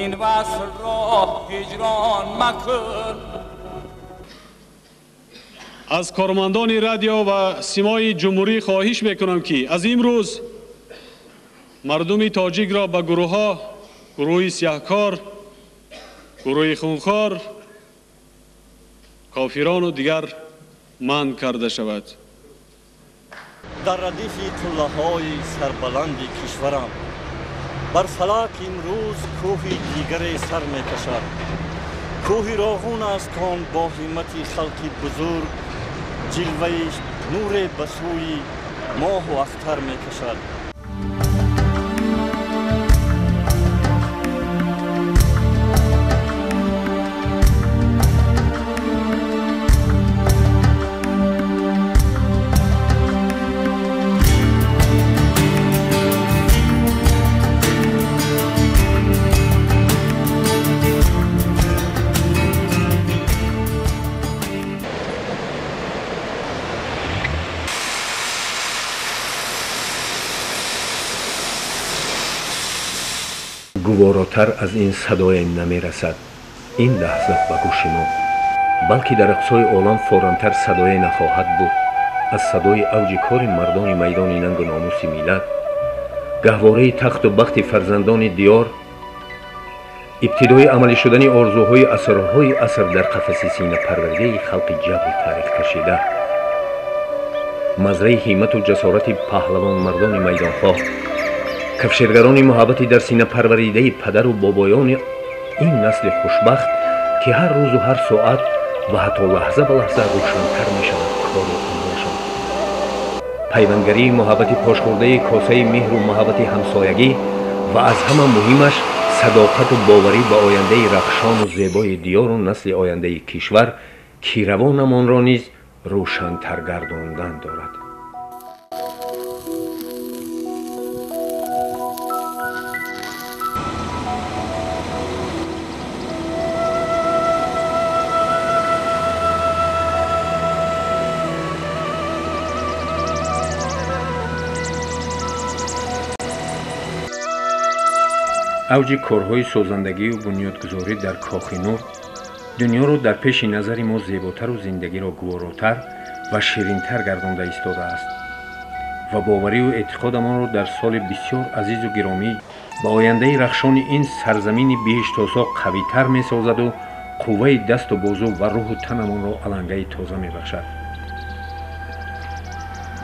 این وصل را هجران مکن. از کارمندان رادیو و سیمای جمهوری خواهش میکنم که از امروز مردم تاجیک را به گروه ها، گروه سیاهکار، گروه خونخوار، کافران و دیگر منع کرده شود. در ردیف قله‌های سربلند کشورم بر فلک امروز کوه دیگر سر میکشد. کوه راغون است کان با همت خلق بزرگ جلوه نور به سوی ماه و اختر میکشد. گواراتر از این صدای نمیرسد این لحظه به گوش ما، بلکه در اقصای عالم فورمتر صدای نخواهد بود از صدای اوج کار مردان میدان ننگ و ناموس ملت، گهواره تخت و بخت فرزندان دیار، ابتدای عملی شدن آرزوهای اثرهای اثر در قفس سینه پرورده خلق جبر تاریخ کشیده، مزرعه همت و جسارت پهلوان مردان میدانخواه، کفشیرگران محبت در سینه پروریده پدر و بابایان این نسل خوشبخت که هر روز و هر ساعت و حتی لحظه به لحظه روشن‌تر می شود کار و عملشان. پیوندگری محبت پاشخورده کاسه مهر و محبت همسایگی و از همه مهمش صداقت و باوری به آینده رخشان و زیبای دیار و نسل آینده کشور که روانمان را نیز روشن‌تر گرداندن دارد. اوج کارهای سازندگی و بنیادگذاری در کاخ نور دنیا را در پیش نظر ما زیباتر و زندگی را گواراتر و شیرینتر گردانده ایستاده است و باوری و اعتقادمان را در سال بسیار عزیز و گرامی به آینده رخشان این سرزمین بهشت‌آسا قوی‌تر می‌سازد و قوه دست و بازو و روح و تنمان را علنگه تازه می‌بخشد.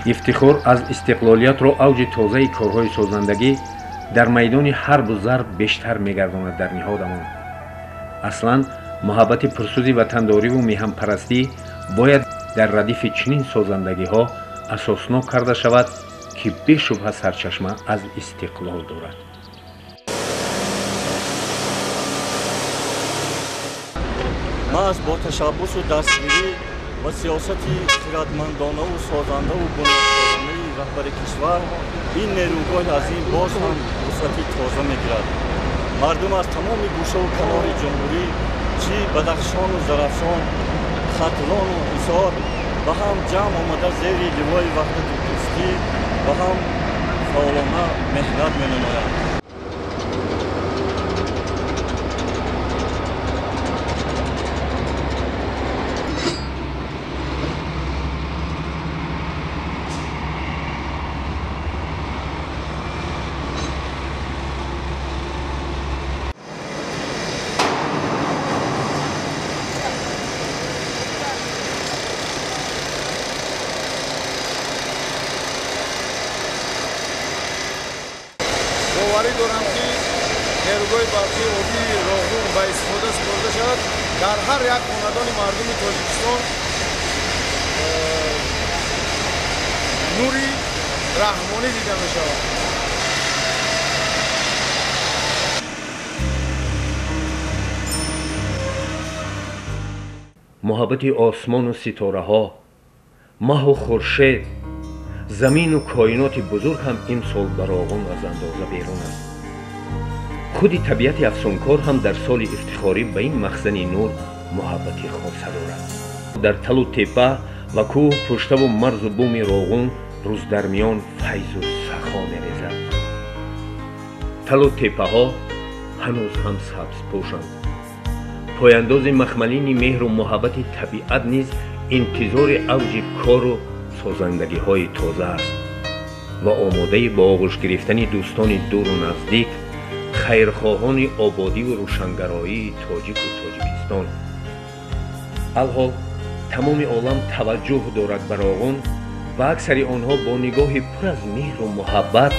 افتخار از استقلالیت را اوج تازه کارهای سازندگی در میدان حرب و ضرب بیشتر می‌گرداند در نهادمان. اصلاً محبت پرسوزی وطنداری و میهنپرستی باید در ردیف چنین سازندگی‌ها اساسناک کرده شود که بی‌شبهه سرچشمه از استقلال دارد. محض با تشبث و دستگیری و سیاست خردمندانه و سازنده و بنیادگرانه رهبر کشور این نیروگاه عظیم باز هم وسعت تازه میگیرد. مردم از تمام گوشه و کنار جمهوری، چی بدخشان و زرافشان، ختلان و حصار به هم جمع آمده زیر لوای وحدت و دوستی به هم فعالانه محنت می‌نمایند. باوری دارم که نیروگاه برقی آبی راغون به استفاده سپرده شود در هر یک خاندان مردم تاجیکستان نوری رحمانی دیده می شود. محبت آسمان و ستاره ها، ماه و خورشید، زمین و کائنات بزرگ هم امسال به راغون از اندازه بیرون است. خود طبیعت افسونکار هم در سال افتخاری به این مخزن نور محبت خاصه دارد. در تل و تپه و کوه پشته و مرز و بوم راغون روز در میان فیض و سخا می‌ریزد. تل و تپه ها، ҳанӯз ҳам сабзпӯшанд. Пойандози махмалини меҳру муҳаббати табиат низ интизори авҷи кору созандагиҳои тоза аст ва омодаи ба оғӯш гирифтани дӯстони дуру наздик, хайрхоҳони ободиву рӯшангароии тоҷику Тоҷикистон. Алҳол тамоми олам таваҷҷӯҳ дорад ба Роғун ва аксари онҳо бо нигоҳи пур аз меҳру муҳаббат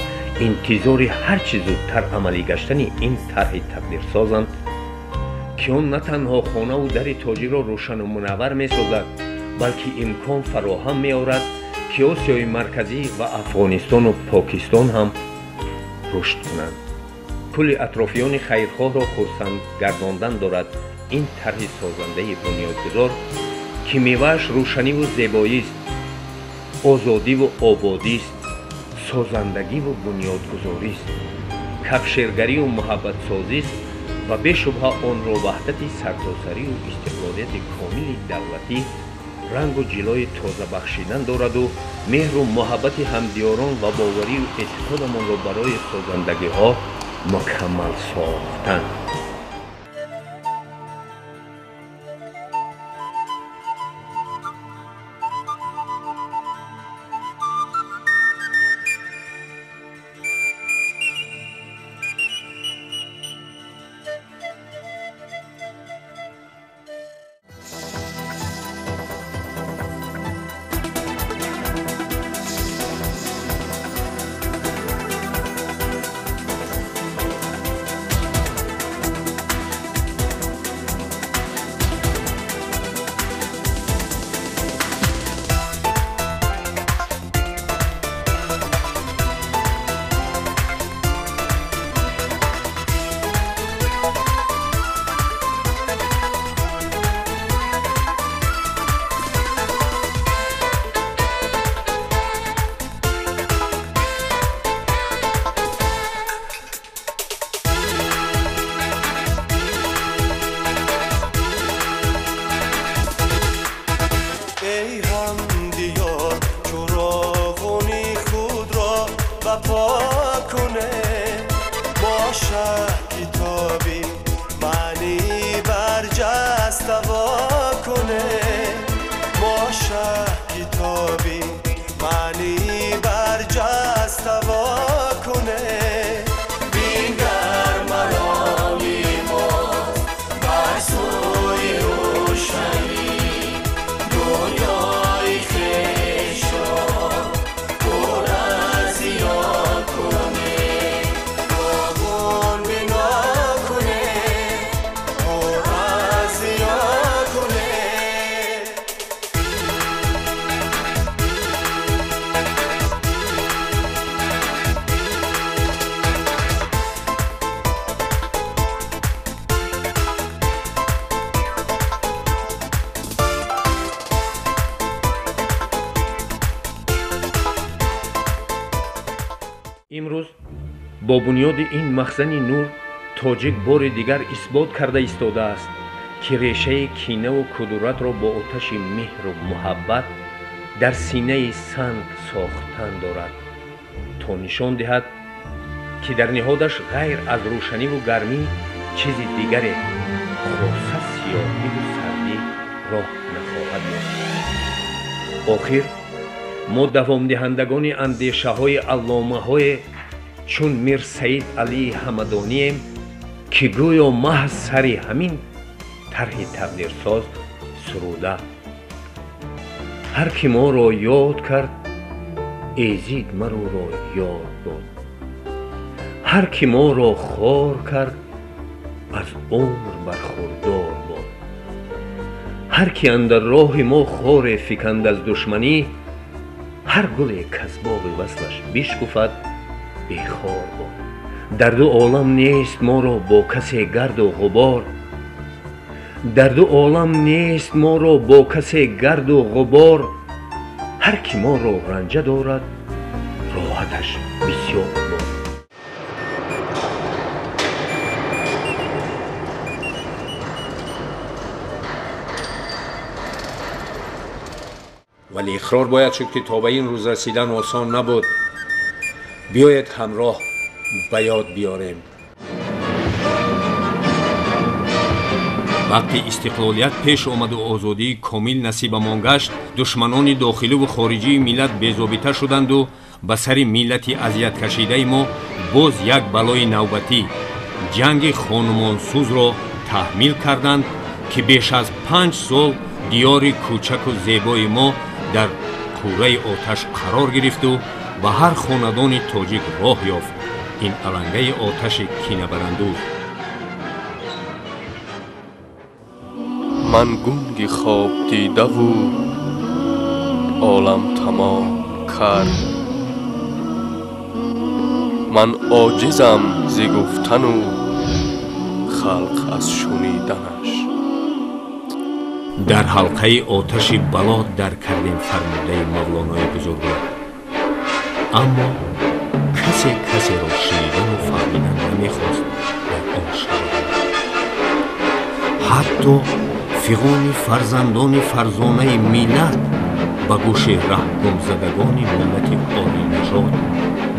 интизори ҳар чӣ зудтар амалӣ гаштани ин тарҳи тақдирсозанд, ки он на танҳо хонаву дари тоҷикро рӯшану мунаввар месозад, балки имкон фароҳам меорад, ки Осиёи Марказӣ ва Афғонистону Покистон ҳам рушд кунанд. Кулли атрофиёни хайрхоҳро хурсанд гардондан дорад ин тарҳи созандаи бунёдгузор, ки мевааш рӯшаниву зебоист, озодиву ободист, созандагиву бунёдгузорист, кафшергарию муҳаббатсозист ва бешубҳа онро ваҳдати сартосарию истиқлолияти комили давлатӣ рангу ҷилои тоза бахшидан дораду меҳру муҳаббати ҳамдиёрон ва боварию эътиқодамонро барои созандагиҳо мукаммал сохтан. Имрӯз бо бунёди ин махзани нур тоҷик бори дигар исбот карда истодааст, ки решаи кинаву кудуратро бо оташи меҳру муҳаббат дар синаи санг сохтан дорад, то нишон диҳад, ки дар ниҳодаш ғайр аз рӯшаниву гармӣ чизи дигаре хоса сиёҳиву сардӣ роҳ нахоҳад ёфт. Охир мо давомдиҳандагони андешаҳои алломаҳое чун Мирсаид Алии Ҳамадонием, ки гӯё маҳз сари ҳамин тарҳи тақдирсоз суруда. Ҳар ки моро ёд кард, эзид мароро ёд дод. Ҳар ки моро хор кард, аз умр бархурдор бод. Ҳар ки андар роҳи мо хоре фиканд аз душманӣ, ҳар гуле каз боғи васлаш бишкуфад, бехор бод. Дар ду олам нест моро бо касе гарду ғубор, дар ду олам нест моро бо касе гарду ғубор. Ҳар ки моро ранҷа дорад, роҳаташ бисёр бод. Вале иқрор бояд шуд, ки то ба ин рӯз расидан осон набуд. Биёед ҳамроҳ ба ёд биёрем. Вақти истиқлолият пеш омаду озодии комил насибамон гашт, душманони дохиливу хориҷии миллат безобита шуданду ба сари миллати азияткашидаи мо боз як балои навбатӣ, ҷанги хонумонсӯзро таҳмил карданд, ки беш аз 5 сол диёри кӯчаку зебои мо дар кӯраи оташ қарор гирифту ба ҳар хонадони тоҷик роҳ ёфт ин алангаи оташи кинабарандӯз. Ман гунги хоб дидаву олам тамом кард. Ман оҷизам зи гуфтану халқ аз шуниданаш. Дар ҳалқаи оташи бало дар кардем фармудаи Мавлонои бузургро, аммо касе касеро шунидану фаҳмидан намехост дар он шароит. Ҳатто фиғони фарзандони фарзонаи миллат ба гӯши раҳгумзадагони миллати олинажод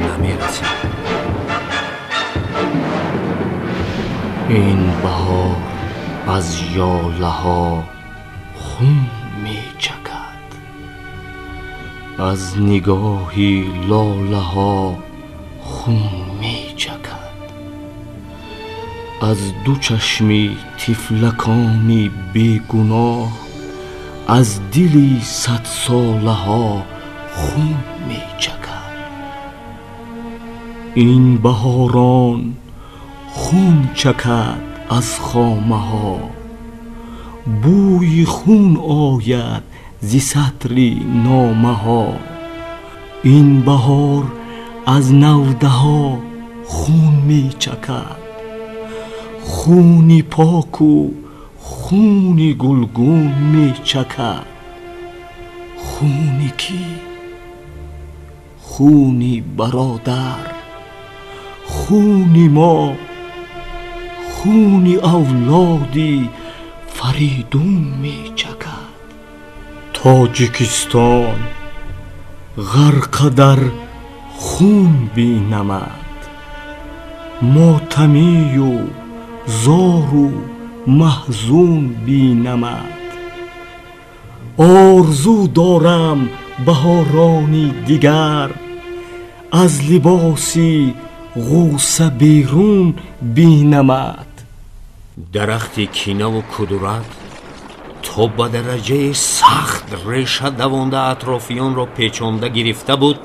намерасид. Ин баҳор аз ёлаҳо хун мечакад, аз нигоҳи лолаҳо хун мечакад, аз ду чашми тифлакони бегуноҳ, аз дили садсолаҳо хун мечакад. Ин баҳорон хун чакад аз хомаҳо, бӯи хун ояд зи сатри номаҳо. Ин баҳор аз навдаҳо хун мечакад, хуни поку хуни гулгун мечакад. Хуни кӣ? Хуни бародар, хуни мо, хуни авлоди Фаридун мечакад. Тоҷикистон ғарқа дар хун бинамад, мотамию зору маҳзун бинамад. Орзу дорам баҳорони дигар, аз либоси ғусса берун бинамад. Дарахти кинаву кудурат то ба дараҷаи сахт реша давонда атрофиёнро печонда гирифта буд,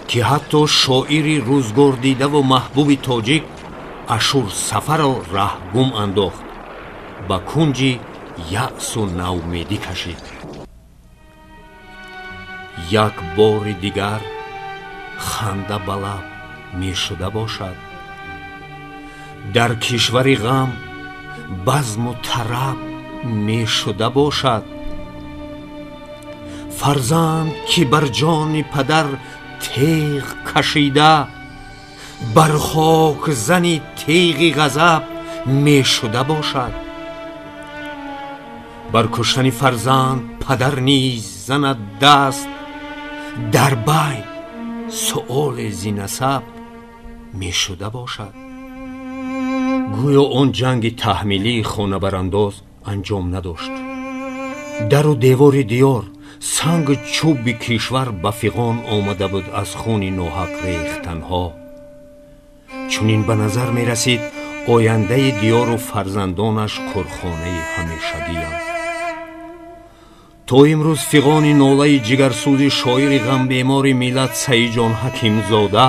ки ҳатто шоири рӯзгордидаву маҳбуби тоҷик Ашур Сафарро раҳгум андохт, ба кунҷи яъсу наумедӣ кашид. Як бори дигар ханда ба лаб мешуда бошад, дар кишвари ғам базму тараб мешуда бошад. Фарзанд ки бар ҷони падар теғ кашида, бар хок зани теғи ғазаб мешуда бошад. Бар куштани фарзанд падар низ занад даст, дар байн суоле зи насаб мешуда бошад. Гӯё он ҷанги таҳмилии хонабарандоз анҷом надошт. Дару девори диёр, сангу чӯби кишвар ба фиғон омада буд аз хуни ноҳақ рехтанҳо. Чунин ба назар мерасид ояндаи диёру фарзандонаш қурхонаи ҳамешагианд. То имрӯз фиғони нолаи ҷигарсӯзи шоири ғамбемори миллат Саидҷон Ҳакимзода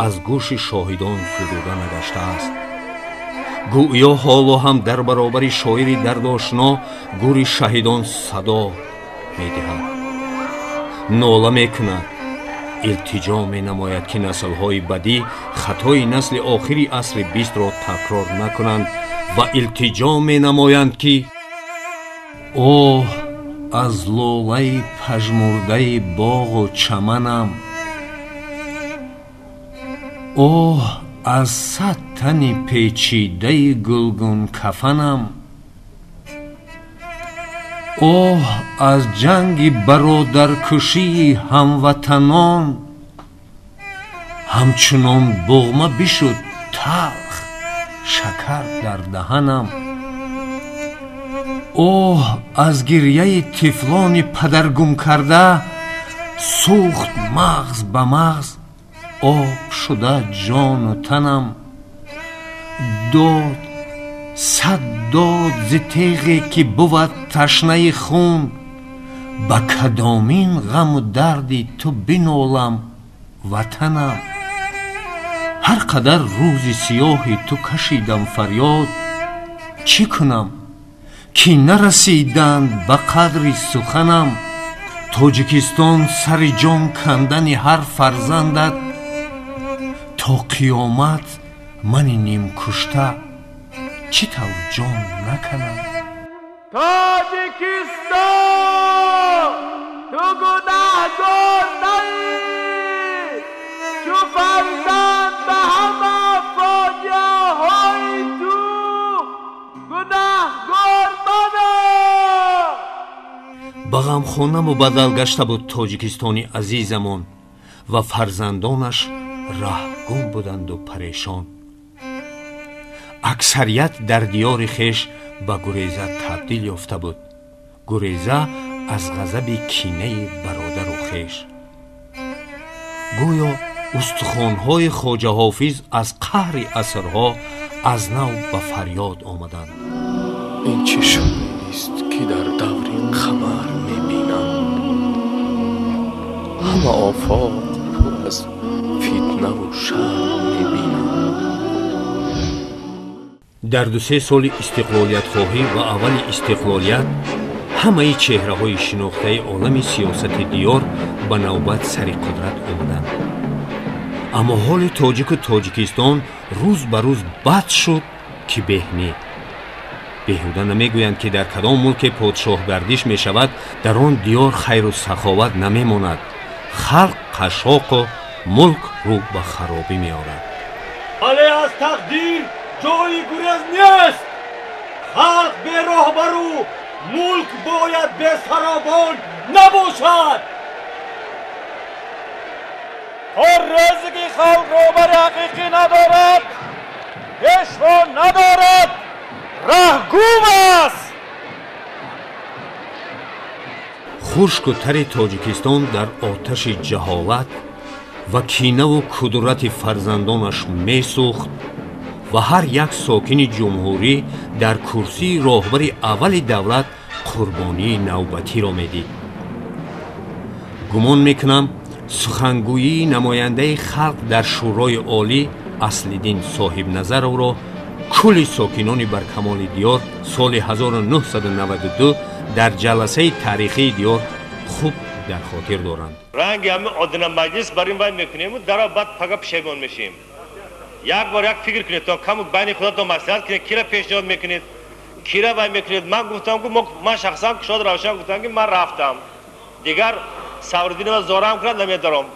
аз гӯши шоҳидон зудуда нагаштааст. Гӯё ҳоло ҳам дар баробари шоири дардошно гури шаҳидон садо медиҳад, нола мекунад, илтиҷо менамояд, ки наслҳои бадӣ хатои насли охири асри 20-ро такрор накунанд ва илтиҷо менамоянд, ки оҳ аз лолаи пажмурдаи боғу чаманам, оҳ аз сад тани печидаи гулгункафанам, оҳ аз ҷанги бародаркушии ҳамватанон, ҳамчунон буғма бишуд талх шакар дар даҳанам. Оҳ, аз гирьяи тифлони падаргум карда сӯхт мағз ба мағз, об шуда ҷону танам. Дод сад дод зи теғе ки бувад ташнаи хун, ба кадомин ғаму дарди ту бинолам, ватанам. Ҳар қадар рӯзи сиёҳи ту кашидам фарёд, чӣ кунам ки нарасиданд ба қадри суханам. Тоҷикистон сари ҷон кандани ҳар фарзандат, то қиёмат мани нимкушта чӣ тавр ҷон наканам. Тоҷикистон, ту гунаҳгор наӣ, чу фарзанд ба ҳама фоҷиаҳои ту гунаҳгор манам. Ба ғамхона мубаддал гашта буд Тоҷикистони азизамон ва фарзандонаш раҳгум буданду парешон. Аксарият дар диёри хеш ба гуреза табдил ёфта буд, гуреза аз ғазаби кинаи бародару хеш. Гӯё устухонҳои Хоҷа Ҳофиз аз қаҳри асрҳо аз нав ба фарёд омаданд. Ин чӣ шӯрист, ки дар даври қамар мебинам? Ҳама офоқ пур аз фитнаву шар мебинам. Дар 2-3 соли истиқлолиятхоҳӣ ва аввали истиқлолият ҳамаи чеҳраҳои шинохтаи олами сиёсати диёр ба навбат сари қудрат омаданд. Аммо ҳоли тоҷику Тоҷикистон рӯз ба рӯз бад шуд, ки беҳнӣ. Беҳуда намегӯянд, ки дар кадом мулке подшоҳгардиш мешавад, дар он диёр хайру саховат намемонад, халқ қашоқу мулк рӯ ба харобӣ меорад. Вале аз тақдир ҷои гурез нест. Халқ бероҳбару мулк бояд бесаробон набошад. То рӯзе ки халқ роҳбари ҳақиқӣ надорад, пешво надорад, раҳгум аст. Хушку тари Тоҷикистон дар оташи ҷаҳолат ва кинаву кудрати фарзандонаш месӯхт ва ҳар як сокини ҷумҳурӣ дар курсии роҳбари аввали давлат қурбонии навбатиро медид. Гумон мекунам, сухангӯии намояндаи халқ дар Шӯрои Олӣ Аслиддин Соҳибназаровро кулли сокинони баркамоли диёр соли 1992 дар ҷаласаи таърихии диёр хуб дар хотир доранд. Ранги ҳами одина маҷлис бар ин вай мекунему, даро баъд пага пушаймон мешем. Як бор як фикр кунед, то каму байни худатон маслиҳат кунед, кира пешниҳод мекунед, кира вай мекунед. Ман гуфтам, ки ман шахсан кушод равшан гуфтам, ки ман рафтам, дигар Савриддинова зорам кунад намедорам.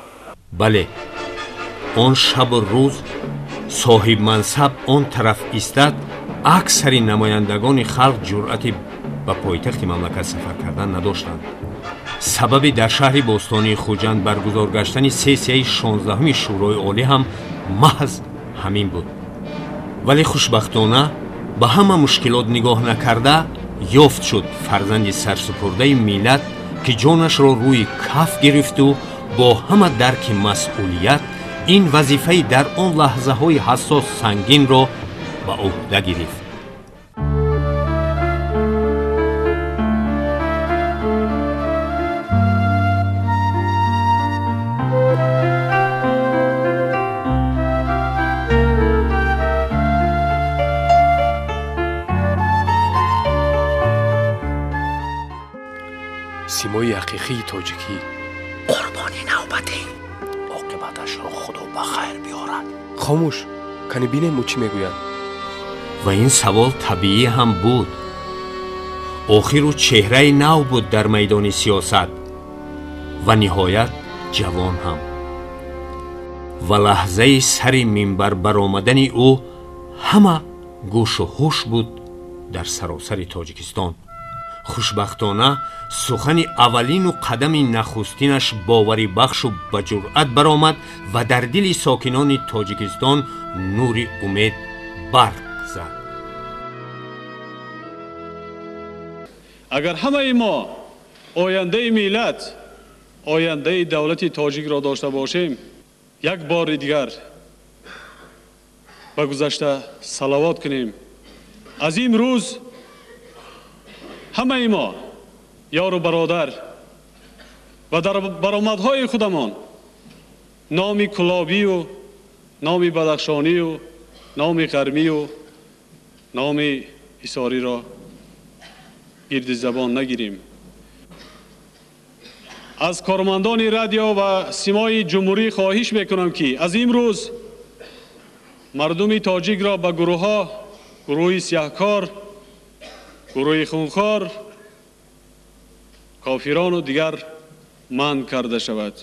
Бале, он шабу рӯз соҳибмансаб он тараф истад, аксари намояндагони халқ ҷуръати ба пойтахти мамлакат сафар кардан надоштанд. Сабаби дар шаҳри бостонии Хуҷанд баргузор гаштани сессияи 16-уми Шӯрои Олӣ ҳам маҳз ҳамин буд. Вале хушбахтона ба ҳама мушкилот нигоҳ накарда ёфт шуд фарзанди сарсупурдаи миллат, ки ҷонашро рӯи каф гирифту бо ҳама дарки масъулият ин вазифаи дар он лаҳзаҳои ҳассос сангинро ба ӯҳда гирифт. Симои ҳақиқии тоҷикӣ. Қурбони навбатӣ. Оқибаташро Худо ба хайр биёрад. Хомӯш, кани бинем ӯ чӣ мегӯяд. Ва ин савол табиӣ ҳам буд. Охир ӯ чеҳраи нав буд дар майдони сиёсат ва ниҳоят ҷавон ҳам. Ва лаҳзаи сари минбар баромадани ӯ ҳама гӯшу ҳуш буд дар саросари Тоҷикистон. Хушбахтона сухани аввалину қадами нахустинаш боварибахшу ба ҷуръат баромад ва дар дили сокинони Тоҷикистон нури умед барқ зад. Агар ҳамаи мо ояндаи миллат, ояндаи давлати тоҷикро дошта бошем, як бори дигар ба гузашта салавот кунем. Аз имрӯз ҳамаи мо ёру бародар ва дар баромадҳои худамон номи кулобию, номи бадахшонию, номи ғармию, номи ҳисориро гирди забон нагирем. Аз кормандони радио ва симои ҷумҳурӣ хоҳиш мекунам, ки аз имрӯз мардуми тоҷикро ба гурӯҳҳо, гурӯҳи сиёҳкор, гурӯҳи хунхор, кофирону дигар манъ карда шавад.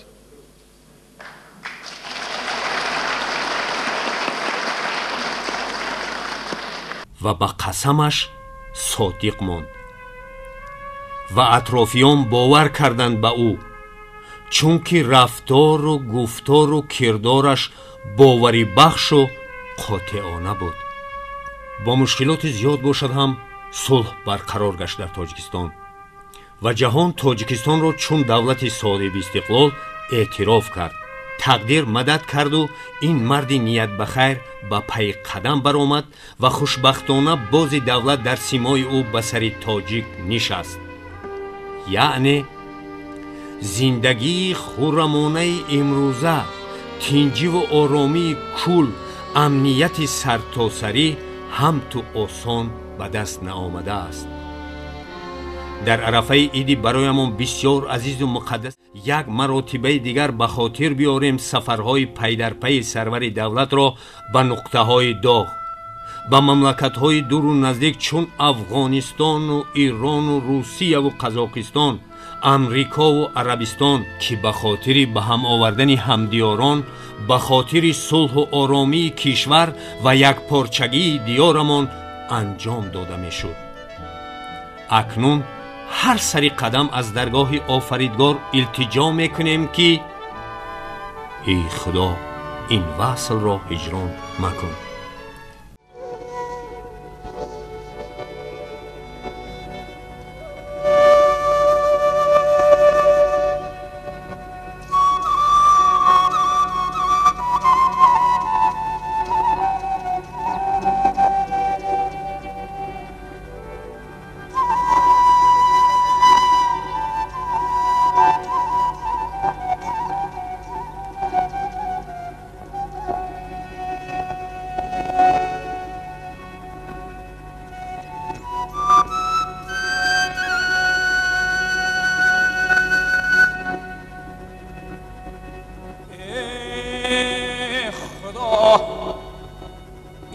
Ва ба қасамаш содиқ монд ва атрофиён бовар карданд ба ӯ, чунки рафтору гуфтору кирдораш боварибахшу қотеона буд. Бо мушкилоти зиёд бошад ҳам сулҳ барқарор гашт дар Тоҷикистон ва ҷаҳон Тоҷикистонро чун давлати соҳибистиқлол эътироф кард. Тақдир мадад карду ин марди ниятбахайр ба пайи қадам баромад ва хушбахтона бози давлат дар симои ӯ ба сари тоҷик нишаст. Яъне зиндагии хуррамонаи имрӯза, тинҷиву оромии кул, амнияти сартосарӣ ҳамту осон ба даст наомадааст. Дар арафаи иди бароямон бисёр азизу муқаддас як маротибаи дигар ба хотир биёрем сафарҳои пайдарпайи сарвари давлатро ба нуқтаҳои доғ, ба мамлакатҳои дуру наздик чун Афғонистону Ирону Русияву Қазоқистон, Амрикову Арабистон, ки ба хотири ба ҳам овардани ҳамдиёрон, ба хотири сулҳу оромии кишвар ва якпорчагии диёрамон анҷом дода мешуд. Акнун ҳар сари қадам аз даргоҳи Офаридгор илтиҷо мекунем, ки эй Худо, ин васлро ҳиҷрон макун.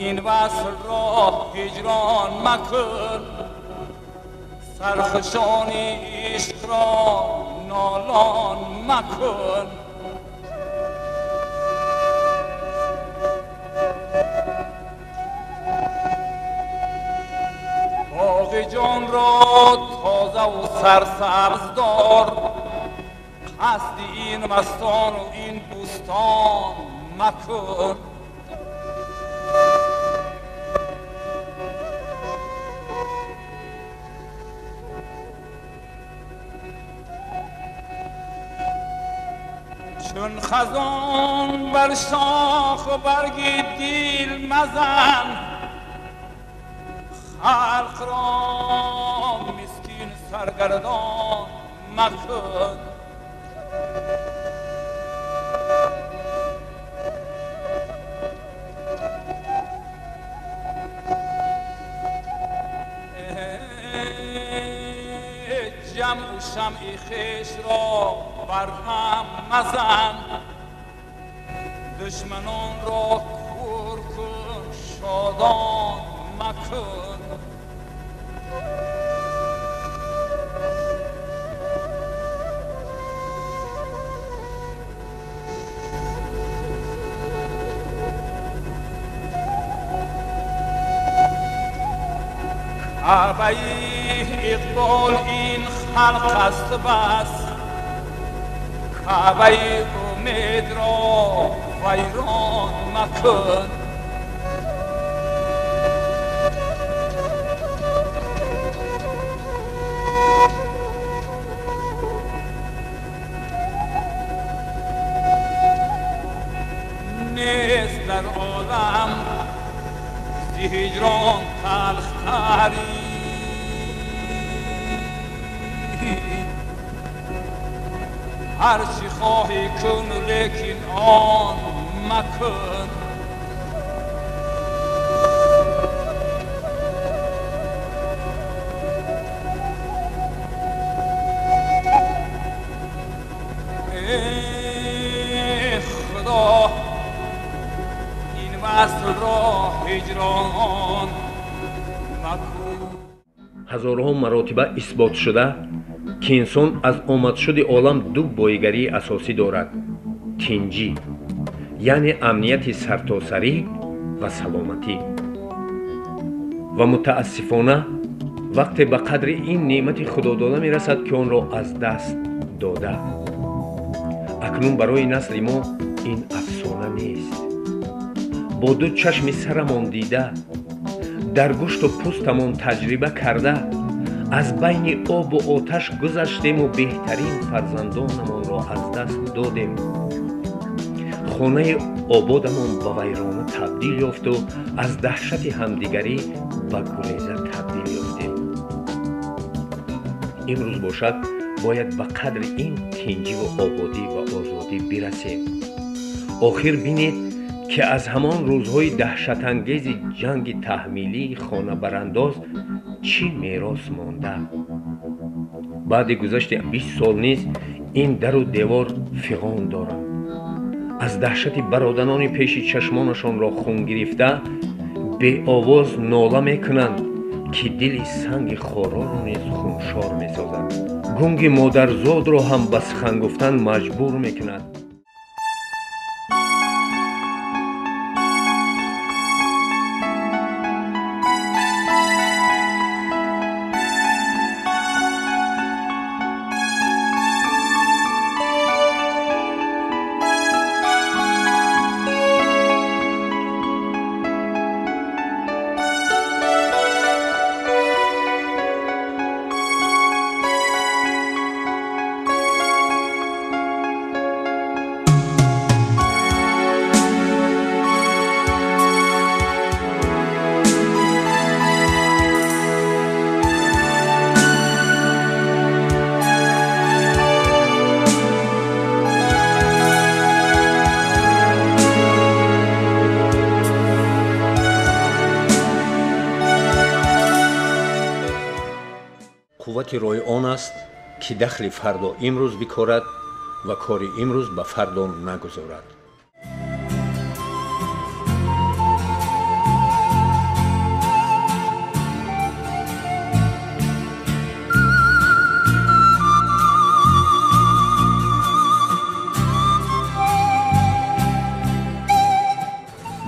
این وصل را هجران مکن، سرخوشان عشق را نالان مکن. باغ جان را تازه و سرسبز دار، قصد این مستان و این بوستان مکن. چون خزان بر شاخ و برگ دیل مزن، خلق را مسکین سرگردان مکن. جمع و شمع خویش را بر هم مزن، دشمنان را کور کن شادان مکن. کعبه اقبال این خلق است بس، کعبه امید را ویران مکن. نیست در عالم ز هجران تلختری. هر چی خواهی کن لیکن آن مکن. ای خدا این وصل را هجران مکن. Ҳазорҳо маротиба исбот шуда, ки инсон аз омадшуди олам ду боигарии асосӣ дорад: тинҷӣ, яъне амнияти сартосарӣ ва саломатӣ. Ва мутаассифона вақте ба қадри ин неъмати худодода мерасад, ки онро аз даст дода. Акнун барои насли мо ин афсона нест. Бо ду чашми сарамон дида, дар гӯшту пӯстамон таҷриба карда, аз байни обу оташ гузаштему беҳтарин фарзандонамонро аз даст додем. Хонаи ободамон ба вайрона табдил ёфту аз даҳшати ҳамдигарӣ ба гуреза табдил ёфтем. Имрӯз бошад, бояд ба қадри ин тинҷиву ободӣ ва озодӣ бирасем. Охир бинед, ки аз ҳамон рӯзҳои даҳшатангези ҷанги таҳмилии хонабарандоз чӣ мерос монда. Баъди гузашти 20 сол низ ин дару девор фиғон доранд. Аз даҳшати бародарони пеши чашмонашонро хун гирифта, беовоз нола мекунанд, ки дили санги хороро низ хуншор месозад. Гунги модарзодро ҳам ба сухан гуфтан маҷбур мекунад. Қуввати роҳи он аст, ки дахли фардо имрӯз бикорад ва кори имрӯз ба фардо нагузорад.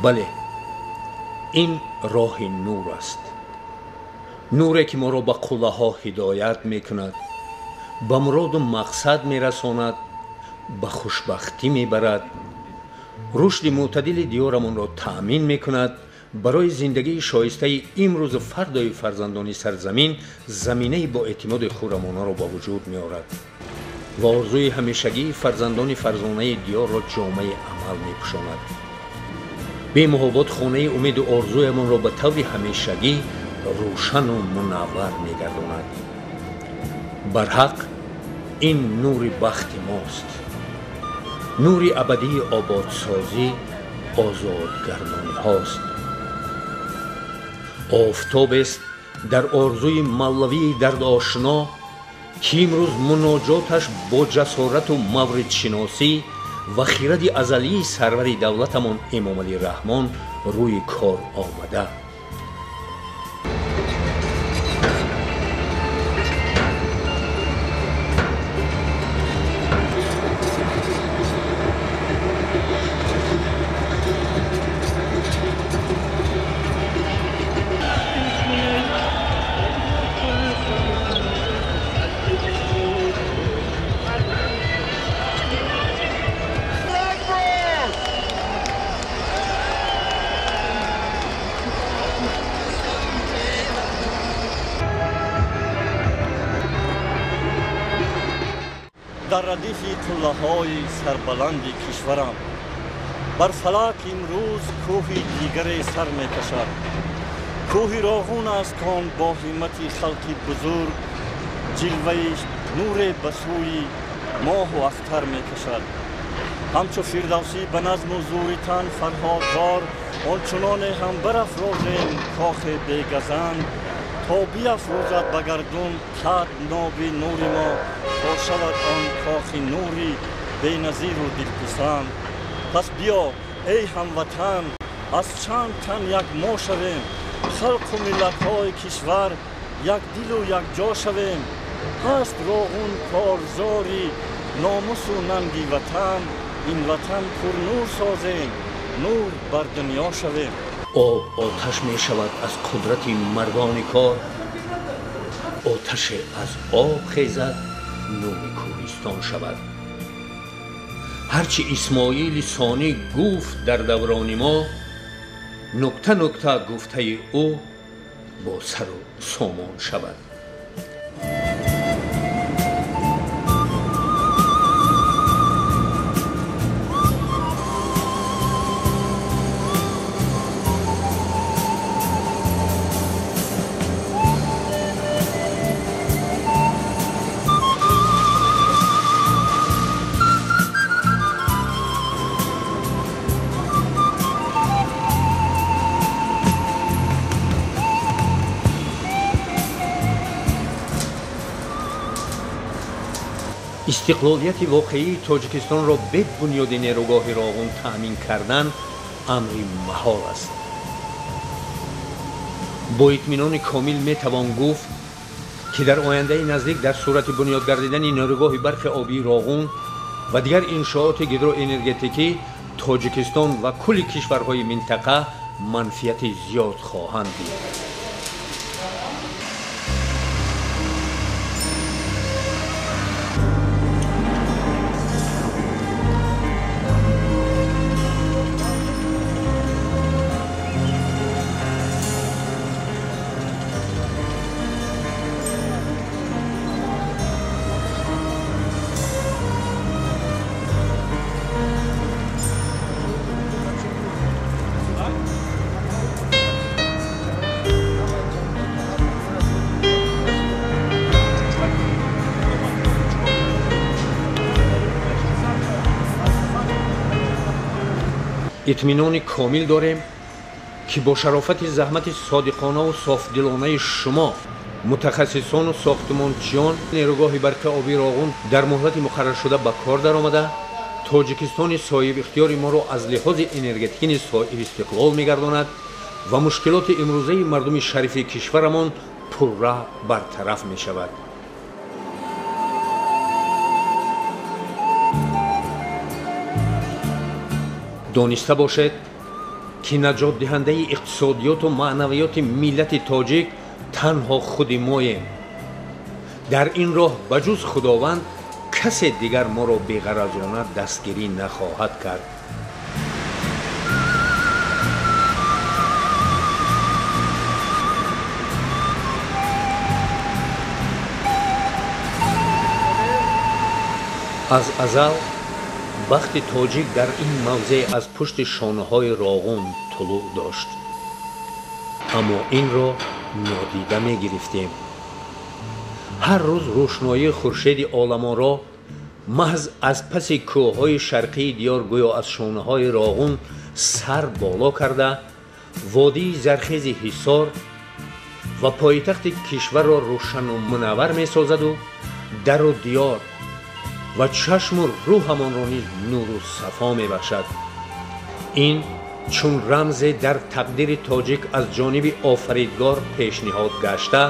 Бале, ин роҳи нур аст. Нуре, ки моро ба қуллаҳо ҳидоят мекунад, ба муроду мақсад мерасонад, ба хушбахтӣ мебарад, рушди мӯътадили диёрамонро таъмин мекунад, барои зиндагии шоистаи имрӯзу фардои фарзандони сарзамин заминаи боэътимоди хуррамонаро ба вуҷуд меорад ва орзуи ҳамешагии фарзандони фарзонаи диёрро ҷомаи амал мепӯшонад. Бемуҳобот хонаи умеду орзуямонро ба таври ҳамешагӣ рӯшану мунаввар мегардонад. Барҳақ ин нури бахти мост, нури абадии ободсозӣ, озодгардониҳост. Офтобест дар орзуи мавлавии дардошно, ки имрӯз муноҷоташ бо ҷасорату мавридшиносӣ ва хиради азалии сарвари давлатамон Эмомалӣ Раҳмон рӯи кор омада. Дар радифи қуллаҳои сарбаланди кишварам Бар фалак имрӯз кӯҳи дигаре сар мекашад. Кӯҳи Роғун аст кон бо ҳиммати халқи бузург ҷилваи нуре ба сӯи моҳу ахтар мекашад. Ҳамчу Фирдавсӣ ба назму зури тан фарҳодвор, ончуноне ҳам барафрозем кохе бегазанд, то биафрӯзад ба гардун қад ноби нури мо, то шавад он кохи нури беназиру дилписанд. Пас биё эй ҳамватан, аз чанд тан як мо шавем, халқу миллатҳои кишвар як дилу якҷо шавем. Ҳаст Роғун корзори номусу нанги ватан, ин ватан пурнур созем, нур бар дунё шавем. Об оташ мешавад аз қудрати мардони кор, оташе аз об хезад, нури кӯҳистон шавад. Ҳарчи Исмоили Сонӣ гуфт дар даврони мо, нукта нукта гуфтаи ӯ бо сару сомон шавад. Истиқлолияти воқеии Тоҷикистонро бе бунёди нерӯгоҳи Роғун таъмин кардан амри маҳол аст. Бо итминони комил метавон гуфт, ки дар ояндаи наздик дар сурати бунёд гардидани нерӯгоҳи барқи обии Роғун ва дигар иншооти гидроэнергетикӣ Тоҷикистон ва кулли кишварҳои минтақа манфиати зиёд хоҳанд дид. Итминони комил дорем, ки бо шарофати заҳмати содиқонаву софдилонаи шумо, мутахассисону сохтмончиён, нерӯгоҳи барқи обии Роғун дар муҳлати муқарраршуда ба кор даромада, Тоҷикистони соҳибихтиёри моро аз лиҳози энергетикӣ низ соҳибистиқлол мегардонад ва мушкилоти имрӯзаи мардуми шарифи кишварамон пурра бартараф мешавад. Дониста бошед, ки наҷотдиҳандаи иқтисодиёту маънавиёти миллати тоҷик танҳо худи моем. Дар ин роҳ ба ҷуз Худованд касе дигар моро беғаразона дастгирӣ нахоҳад кард. Аз азал бахти тоҷик дар ин мавзеъ аз пушти шонаҳои Роғун тулӯъ дошт, аммо инро нодида мегирифтем. Ҳар рӯз рӯшноии хуршеди оламонро маҳз аз паси кӯҳҳои шарқии диёр гӯё аз шонаҳои Роғун сар боло карда, водии зархези Ҳисор ва пойтахти кишварро рӯшану мунаввар месозаду дару диёр ва чашму рӯҳамонро низ нуру сафо мебахшад. Ин чун рамзе дар тақдири тоҷик аз ҷониби офаридгор пешниҳод гашта,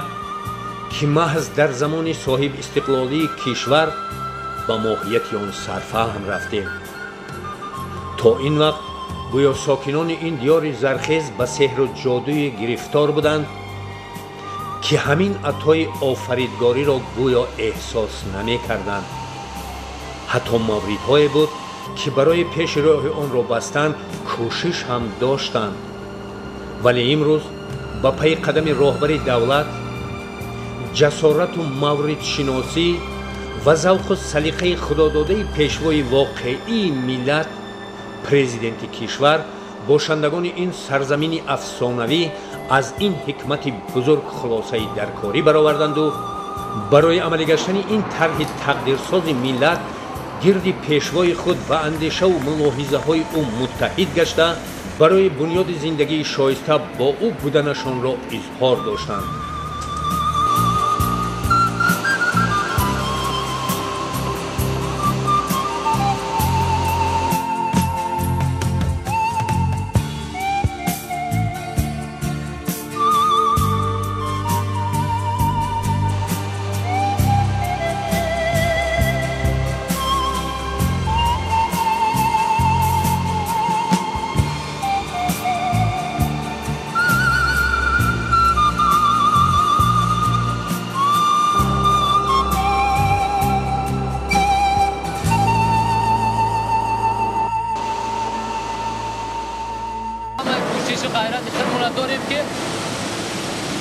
ки маҳз дар замони соҳибистиқлолии кишвар ба моҳияти он сарфаҳм рафтем. То ин вақт гӯё сокинони ин диёри зархез ба сеҳру ҷодуи гирифтор буданд, ки ҳамин атои офаридгориро гӯё эҳсос намекарданд. Ҳатто мавридҳое буд, ки барои пеши роҳи онро бастан кӯшиш ҳам доштанд. Вале имрӯз ба пайи қадами роҳбари давлат ҷасорату мавридшиносӣ ва завқу салиқаи худододаи пешвои воқеии миллат Президенти кишвар бошандагони ин сарзамини афсонавӣ аз ин ҳикмати бузург хулосаи даркорӣ бароварданду барои амалӣ гаштани ин тарҳи тақдирсози миллат гирди пешвои худ ва андешаву мулоҳизаҳои ӯ муттаҳид гашта, барои бунёди зиндагии шоиста бо ӯ буданашонро изҳор доштанд.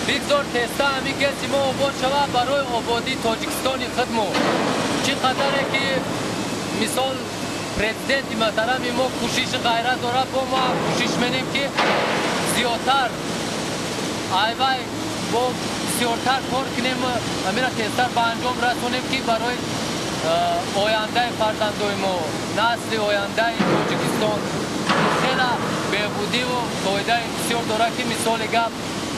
Бигзор теста ҳамин ГЭСи мо обод шавад барои ободии Тоҷикистони худмо. Чӣ қадаре ки мисол президенти муҳтарами мо кӯшиши ғайрат дорад, бо мо кӯшиш менем ки зиёдтар айвай бо бисёртар кор кунем, ҳамина тезтар ба анҷом расонем ки барои ояндаи фарзандои мо, насли ояндаи Тоҷикистон хела беҳбудиву фоидаи бисёр дорад ки мисоли гап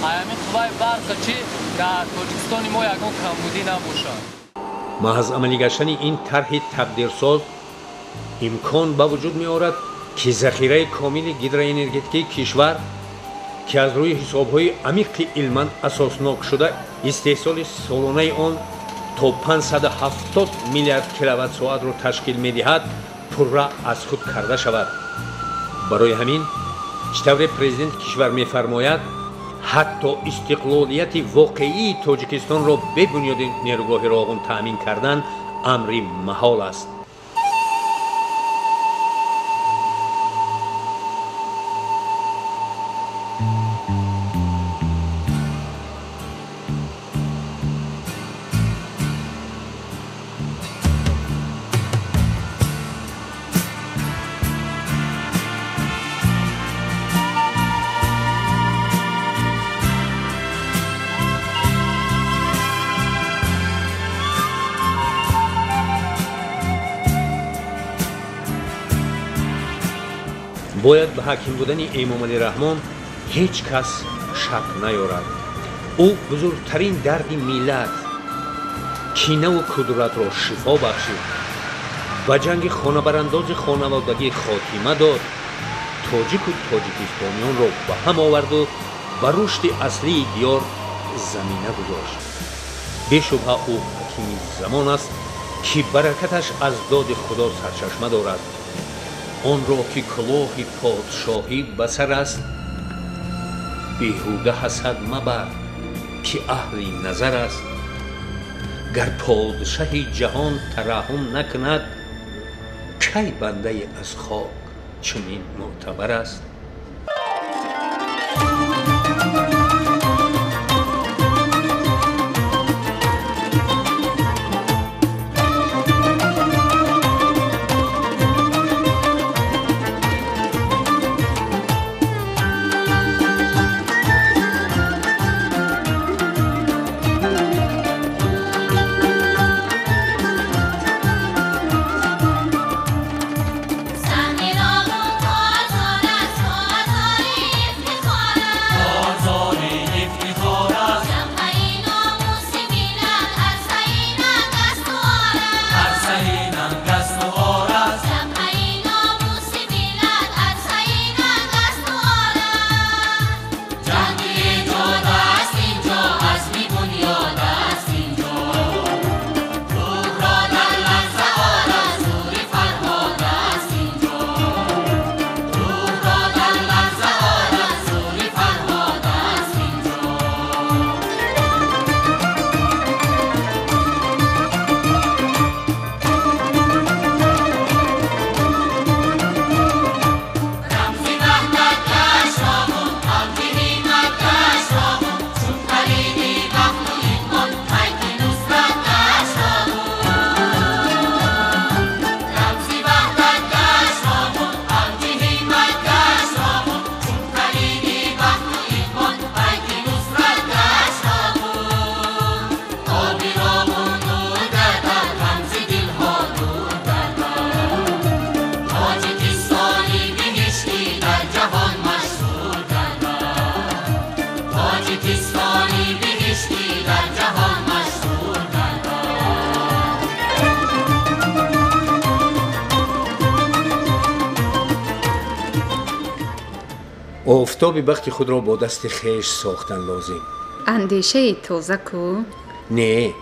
ҳамин қувваи барқ чӣ дар Тоҷикистони мо ягон камбудӣ набошад. Маҳз амалӣ гаштани ин тарҳи тақдирсоз имкон ба вуҷуд меорад ки захираи комили гидроэнергетикии кишвар, ки аз рӯи ҳисобҳои амиқи илман асоснок шуда истеҳсоли солонаи он то 570 миллиард киловатт-соатро ташкил медиҳад, пурра аз худ карда шавад. Барои ҳамин чӣ тавре президенти кишвар мефармояд, ҳатто истиқлолияти воқеии Тоҷикистонро бе бунёди нерӯгоҳи Роғун таъмин кардан амри маҳол аст. Бояд ба ҳаким будани Эмомалӣ Раҳмон ҳеҷ кас шак наёрад. Ӯ бузургтарин дарди миллат, кинаву кудратро шифо бахшид, ба ҷанги хонабарандози хонаводагӣ хотима дод, тоҷику тоҷикистониёнро ба ҳам оварду ба рушди аслии диёр замина гузошт. Бешубҳа ӯ ҳакими замон аст, ки баракаташ аз доди Худо сарчашма дорад. Онро ки кулоҳи подшоҳӣ ба сар аст, беҳуда ҳасад мабар, ки аҳли назар аст. Гар подшаҳи ҷаҳон тараҳҳум накунад, кай бандае аз хок чунин мӯътабар аст? Сами Роғун кор Офтоби бахти худро бо дасти хеш сохтан лозим. Андешаи тоза ку? Не,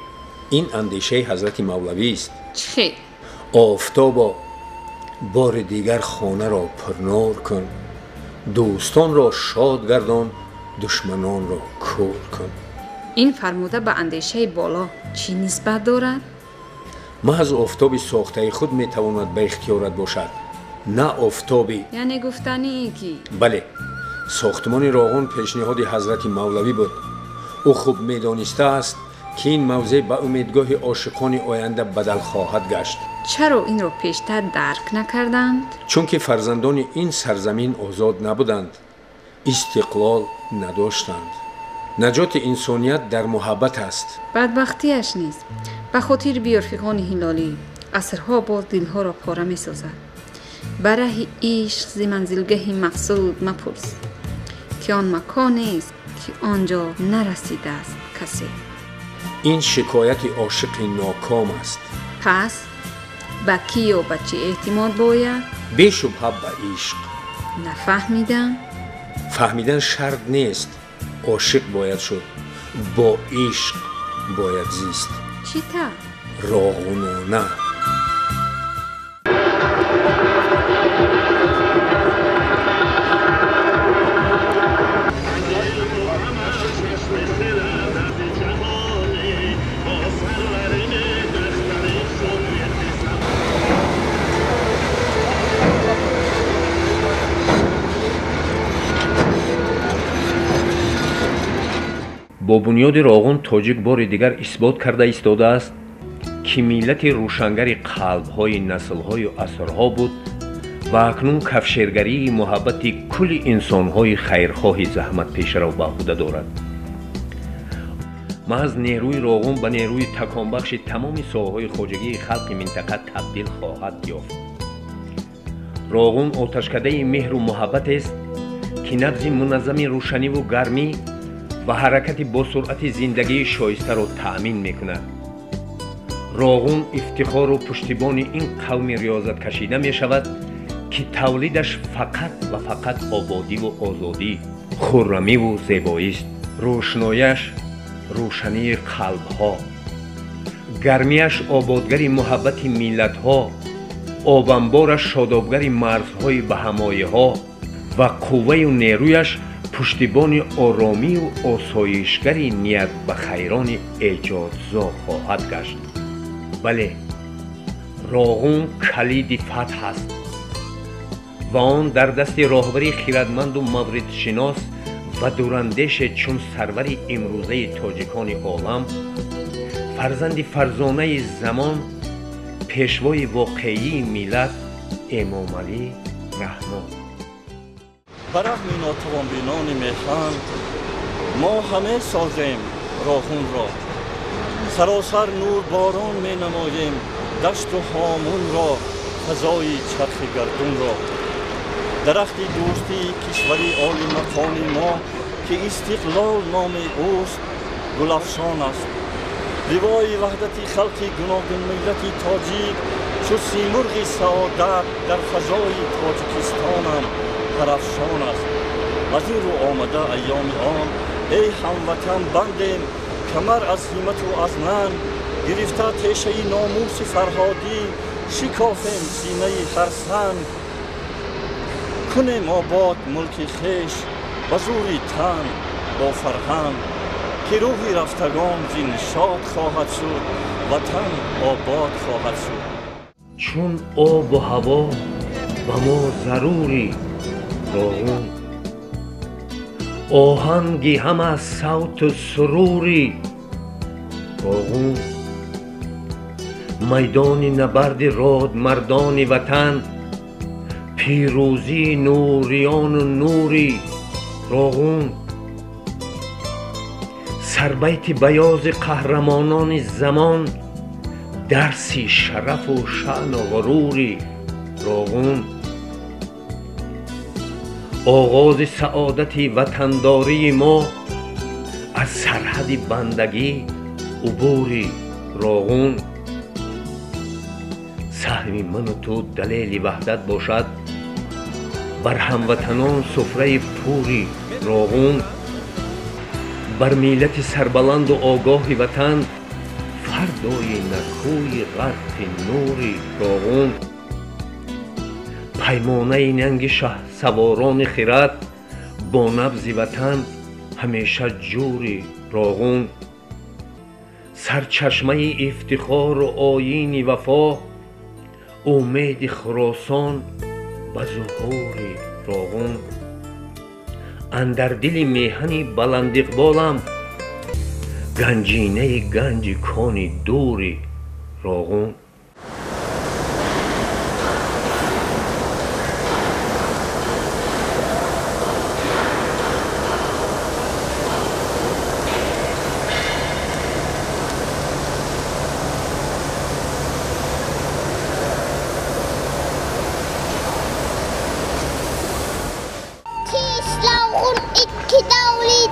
ин андешаи ҳазрати мавлавист. Чӣ? Офтобо, бори дигар хонаро пурнур кун, дӯстонро шод гардон, душманонро кӯр кун. Ин фармуда ба андешаи боло чӣ нисбат дорад? Маҳз офтоби сохтаи худ метавонад ба ихтиёрат бошад, на офтоби. Яъне гуфтанӣ ки? Бале, сохтмони Роғун пешниҳоди ҳазрати мавлавӣ буд. Ӯ хуб медонистааст, ки ин мавзеъ ба умедгоҳи ошиқони оянда бадал хоҳад гашт. Чаро инро пештар дарк накарданд? Чунки фарзандони ин сарзамин озод набуданд, истиқлол надоштанд. Наҷоти инсоният дар муҳаббат аст. Бадбахтиаш низ ба хотир биёр фиғони ҳилолӣ асрҳо боз дилҳоро пора месозад. Ба раҳи ишқ зи манзилгаҳи мақсуд мапурс, ки он маконест, ки он ҷо нарасидааст касе. Ин шикояти ошиқи ноком аст. Пас ба кӣ ё ба чӣ эътимод бояд? Бешубҳа ба ишқ. Нафаҳмидам. Фаҳмидан шарт нест. Ошиқ бояд шуд, бо ишқ бояд зист. Чӣ тавр? Роғунона. Бо бунёди Роғун тоҷик бори дигар исбот карда истодааст, ки миллати рӯшангари қалбҳои наслҳою асрҳо буд ва акнун кафшергарии муҳаббати кулли инсонҳои хайрхоҳи заҳматпешаро ба ӯҳда дорад. Маҳз нерӯи Роғун ба нерӯи таконбахши тамоми соҳаҳои хоҷагии халқи минтақа табдил хоҳад ёфт. Роғун оташкадаи меҳру муҳаббатест, ки набзи муназзами рӯшаниву гармӣ ва ҳаракати босуръати зиндагии шоистаро таъмин мекунад. Роғун ифтихору пуштибони ин қавми риёзаткашида мешавад, ки тавлидаш фақат ва фақат ободиву озодӣ, хуррамиву зебоист. Рӯшнояш рӯшании қалбҳо, гармияш ободгари муҳаббати миллатҳо, обамбораш шодобгари марзҳои баҳамоиҳо ва қувваю нерӯяш пуштибони оромию осоишгари ният ба хайрони эҷодзо хоҳад гашт. Бале, Роғун калиди фатҳ аст ва он дар дасти роҳбари хирадманду мавридшинос ва дурандеше чун сарвари имрӯзаи тоҷикони олам, фарзанди фарзонаи замон, пешвои воқеии миллат Эмомалӣ Раҳмон. Ба рағми нотавонбинони меҳан мо ҳаме созем Роғунро, саросар нурборон менамоем дашту ҳомунро, фазои чархи гардунро. Дарахти дӯстии кишвари олимақоми мо, ки истиқлол номи ӯст, гулафшон аст. Ливои ваҳдати халқи гуногунмиллати тоҷик чу симурғи саодат дар фазои Тоҷикистонам тарафшон аст. Аз ин рӯ омада айёми он, эй ҳамватан, бандем камар аз ҳиммату аз нан, гирифта тешаи номуси фарҳодӣ, шикофем синаи ҳар санг. Кунем обод мулки хеш ба зури тан бо фарҳанг, ки рӯҳи рафтагон зин шод хоҳад шуд, ватан обод хоҳад шуд. Чун обу ҳаво ба мо зарури Роғун, оҳанги ҳама савту сурури Роғун, майдони набарди родмардони ватан, пирӯзии нуриёну нури Роғун, сарбайти баёзи қаҳрамонони замон, дарси шарафу шаъну ғурури Роғун, оғози саодати ватандории мо аз сарҳади бандагӣ убури Роғун. Саҳми ману ту далели ваҳдат бошад, Бар ҳамватанон суфраи пури Роғун, бар миллати сарбаланду огоҳи ватан, фардои накӯи ғарқи нури Роғун. Паймонаи нанги шаҳсаворони хирад, бо набзи ватан ҳамеша ҷури Роғун. Сарчашмаи ифтихору оини вафо, умеди Хуросон ба зуҳури Роғун. Андар дили меҳани баландиқболам, ганҷинаи ганҷи кони дури Роғун.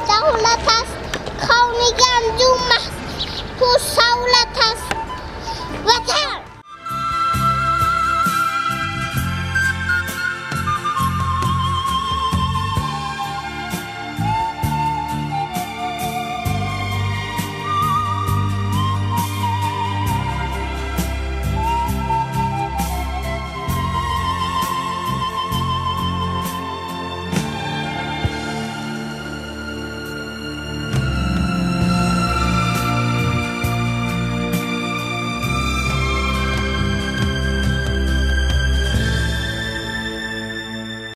Давлат аст, кони ганҷу маҳз пурсавлат аст. Ватан.